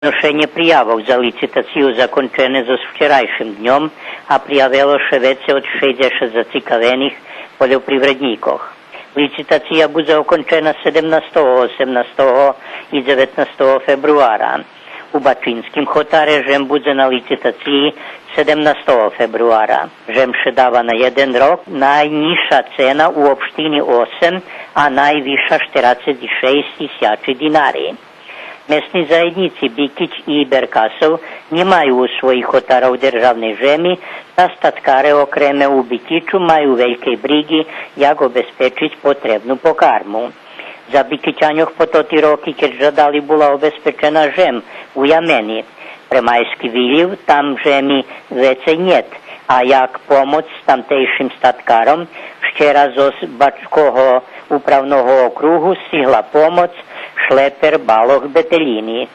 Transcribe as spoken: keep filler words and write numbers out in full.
Ношенє приявох за лицитацию закончене зоз вчерайшим дньом, а приявело ше вецей од шейдзешат зацикавених польопривреднїкох. Лицитация будзе окончена седемнастого, осемнастого и дзеветнастого фебруара. У Бачинским хотаре жем будзе на лицитациї седемнастого фебруара. Жем ше дава на єден рок, найнїзша цена у општини осем, а найвисша штерацец и шейсц тисячи динари. Месни заєднїци Бикич и Беркасов нємаю у своїх хотарох державней жеми, та статкаре окреме у Бикичу маю велькей бриґи як обезпечиц потребну покарму. За Бикичаньох по тоти роки, кед жадали, була обезпечена жем у ямени. Пре майски вилїв там жеми вецей нєт, а як помоц тамтейшим статкаром, вчера зоз Бачского управного округу стигла помоц шлепер балох Бетелїни.